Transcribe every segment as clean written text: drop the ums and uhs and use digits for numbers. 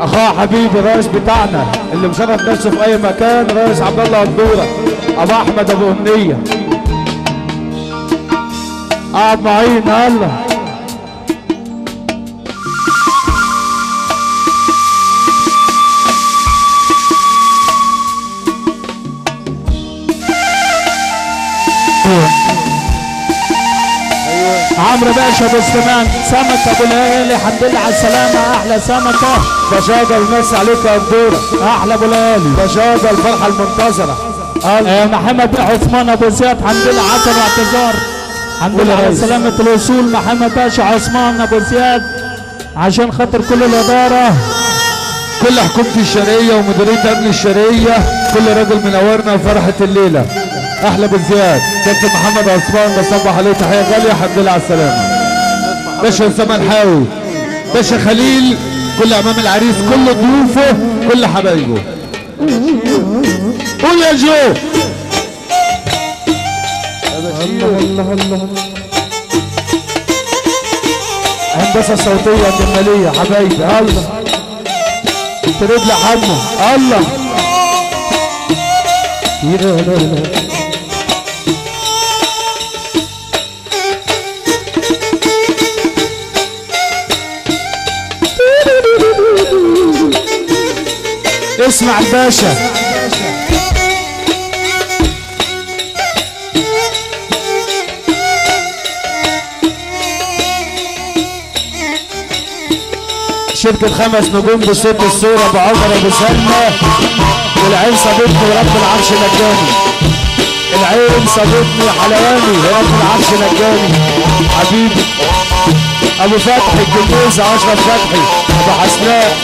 اخويا حبيبي الرئيس بتاعنا اللي مشرف نفسه في اي مكان، رئيس عبد الله قدوره، ابو احمد ابو امنية. قعد معين يلا. عمرو باشا ابو سليمان، سمكة ابو ليالي، الحمد لله على السلامة، احلى سمكة. بشاجه بيمسي عليك يا قدوره، احلى ابو ليالي. بشاجه الفرحة المنتظره. محمد عثمان ابو زياد، الحمد لله عتب واعتذار، الحمد لله على سلامه الوصول. محمد باشا عثمان ابو زياد عشان خاطر كل الادارة، كل حكومة الشرقية ومديريه امن الشرقية، كل راجل منورنا وفرحه الليلة. احلى ابو زياد، كابتن محمد عثمان بصبح عليه تحية غالية، الحمد لله على السلامة. باشا اسامة الحاوي، باشا خليل، كل امام العريس، كل ضيوفه، كل حبايبه. قول يا جو. الله الله الله. هندسة صوتية جمالية حبايبي. الله تريد لحمه. الله اسمع الباشا. شركة 5 نجوم بصوت الصورة ابو عمر ابو سلمى، والعين صابتني ورب العرش نجاني. العين صابتني حلواني ورب العرش نجاني. حبيبي ابو فتحي الجميزة، اشرف فتحي، ابو حسناء.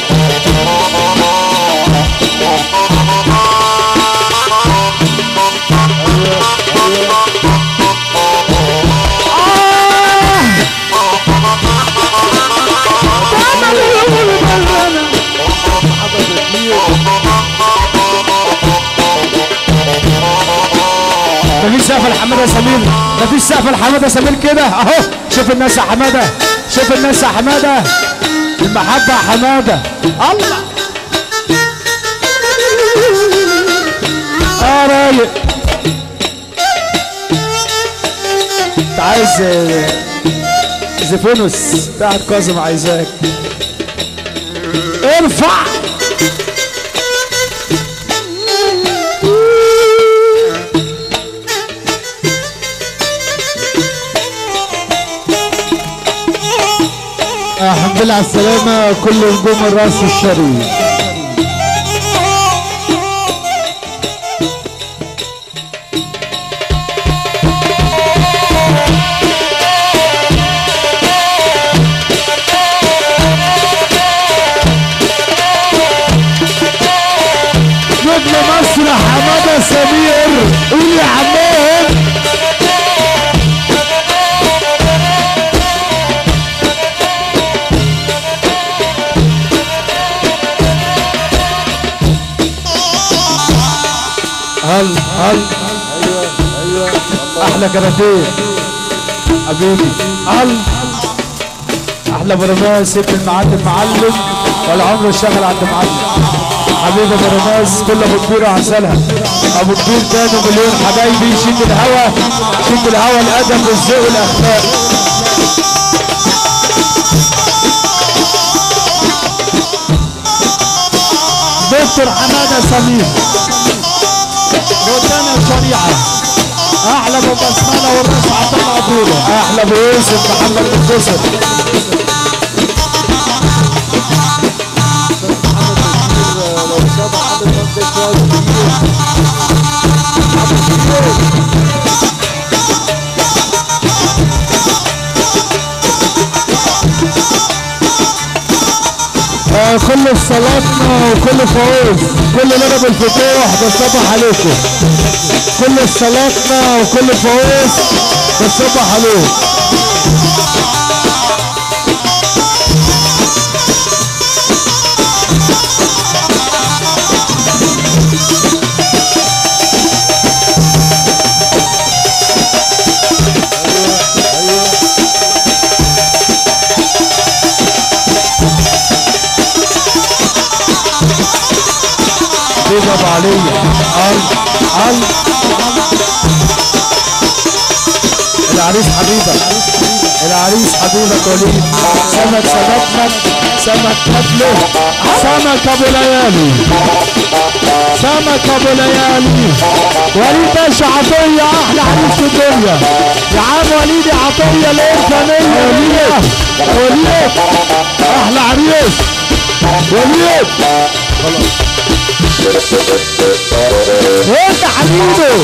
مفيش سقف لحماده سمير، مفيش سقف لحماده سمير كده اهو. شوف الناس يا حمادة، شوف الناس يا حمادة، المحبة يا حمادة. الله اه رايق. انت عايز زيفونوس بتاعت كاظم، عايزاك ارفع. الحمد لله على السلامة كل نجوم الراس الشرقي. نجم مصر حمادة سمير، قول يا عمهم. هل هل ايوه ايوه احلى كاراتيه حبيبي. هل احلى برماس ابن المعلم، معلم ولا عمره اشتغل عند معلم. حبيبي برماس كل ابو كبير وعسلها، ابو كبير تاني مليون حبايبي. شد الهوا، شد الهوا، الادب والذوق والاخلاق. دكتور حمادة سمير روتانا الشريعة، احلى ابو بسملة والراس عبد الله عبوده، احلى ابو يوسف محمد القصر. كل صلاتنا وكل فوز، كل لغب الفتوح بصبح عليكم. كل صلاتنا وكل فوز بصبح عليكم. حبيبي ابو علي. ال العريس حبيبك، العريس حبيبك وليد. سمك سمكنا، سمك قتله، سمك ابو ليالي، سمك ابو ليالي. وليد باشا عطية احلى عريس في الدنيا يا عم. وليد عطية الانسانية. وليد وليد احلى عريس وليد. خلاص وانت حبيبه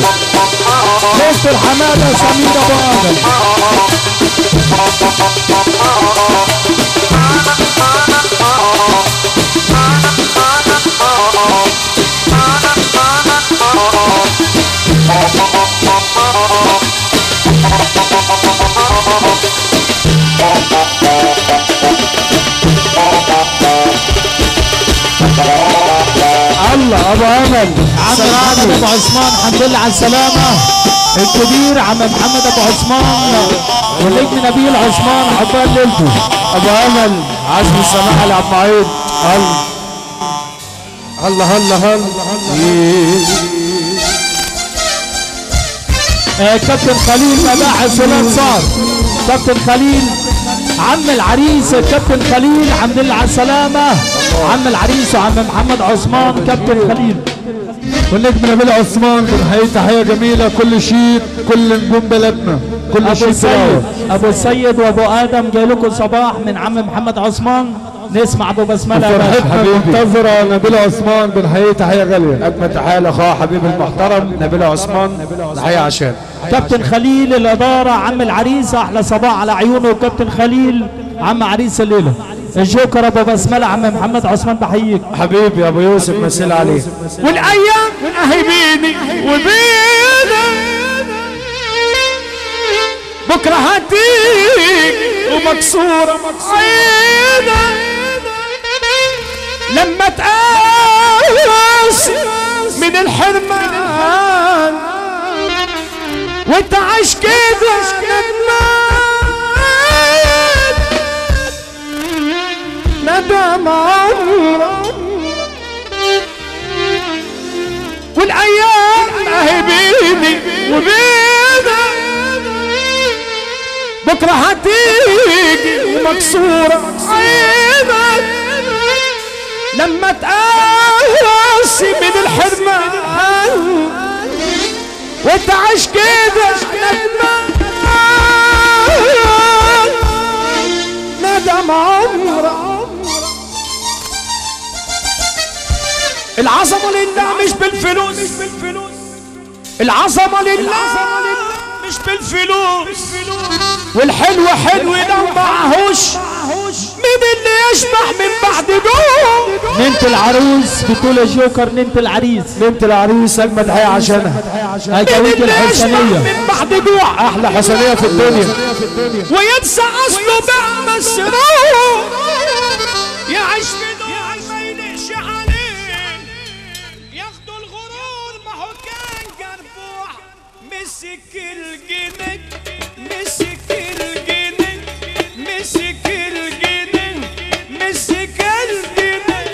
شفت الحماده سمير ابو ادم. الله ابو امل، عم محمد ابو عثمان الحمد لله على السلامة. الكبير عم محمد ابو عثمان والنجم نبيل عثمان عقبال ليلته. ابو امل عزم السماحة لعبد معين. الله الله الله. كابتن خليل مباحث ولاد صار. كابتن خليل عم العريس، كابتن خليل الحمد لله على السلامة. عم العريس وعم محمد عثمان كابتن خليل والنجم نبيل عثمان. بنحيي تحية جميلة كل شيء، كل نجوم بلدنا، كل شيء. ابو السيد وابو ادم جاي لكم صباح من عم محمد عثمان. نسمع ابو بسملة يا باشا. فرحتنا منتظره نبيل عثمان، بنحييه تحية غالية. اجمل تحية لاخويا حبيبي المحترم نبيل عثمان، تحية عشان كابتن خليل الادارة عم العريس. احلى صباح على عيونه كابتن خليل عم عريس الليلة. الجوكر ابو بسملة عم محمد عثمان بحييك حبيبي ابو يوسف، مسيل عليه. والايام اهي بيني وبينك بكره هتيجي ومكسوره عينك لما تقاس من الحرمان وانت عايش كده ندمان ندم عمرك. والايام اهي بيني وبينك بكره هتيجي ومكسوره عينك لما تقاسي من الحرمان وانت عايش كده ندمان ندم عمرك. العظمة لله مش بالفلوس، العظمة لله مش بالفلوس، والحلو حلو لو معهوش مين اللي يشبع من بعد جوه. ننت العروس بتقول الجوكر ننت العريس، ننت العريس اجمد تحية عشانها. اجاويد الحسنيه من بعد جوع احلى حسنيه في الدنيا، وينسى اصله بقى مسروق يعيش في دور ما يليقش عليه ياخدوا الغرور. ما هو كان جربوع مسك الجنيه، مسك الجنيه، مسك الجنيه، مسك الجنيه،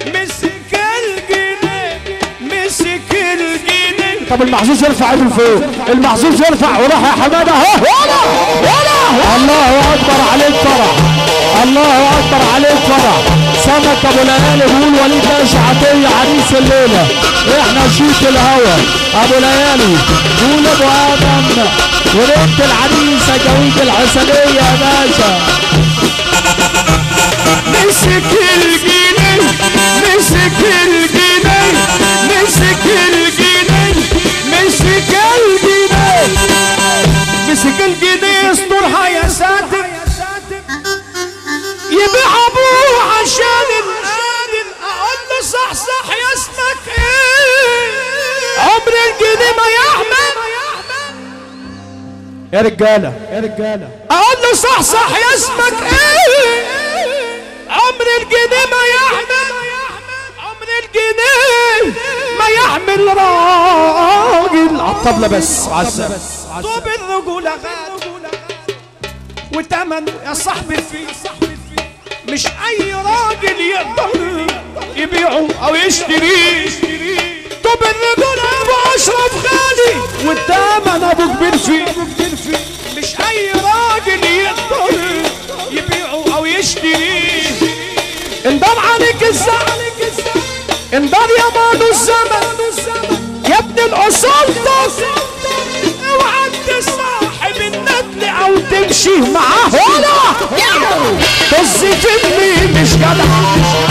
مسك الجنيه، مسك الجنيه. طب المحظوظ يرفع ايده لفوق، المحظوظ يرفع وراح يا حمادة اهو. ولا ولا الله اكبر عليك فرح، الله اكبر عليك فرح. سمك ابو ليالي بيقول وليد باشا عطية عريس الليلة، احنا شيط الهوى. ابو ليالي بيقول ابو ادم وريت العريس اجاويد الحسنيه يا باشا. مسك الجنيه، مسك الجنيه، مسك الجنيه، مسك الجنيه، مسك الجنيه. استرها يا ساتر يبيع ابوه عشان القادر. اقول له صح صح يا اسمك ايه، عمر الجنيه ما يحمل. يا رجاله يا رجاله، اقول له صح صح يا اسمك ايه، عمر الجنيه ما يحمل، عمر الجنيه ما يحمل راجل. على الطبلة بس على السقف. طوب الرجولة غالي وتمنه يا صاحبي فيه، مش اي راجل يقدر يبيعه او يشتريه. بالرجولة ابو اشرف غالي والتمن ابو كبير فيه، مش اي راجل يقدر يبيعه او يشتريه. اندار عليك الزمن، اندار يا مانو الزمن يا ابن الاصول، اوعى تصاحب الندل او تمشي معاه ولا طز في اللي مش جدع.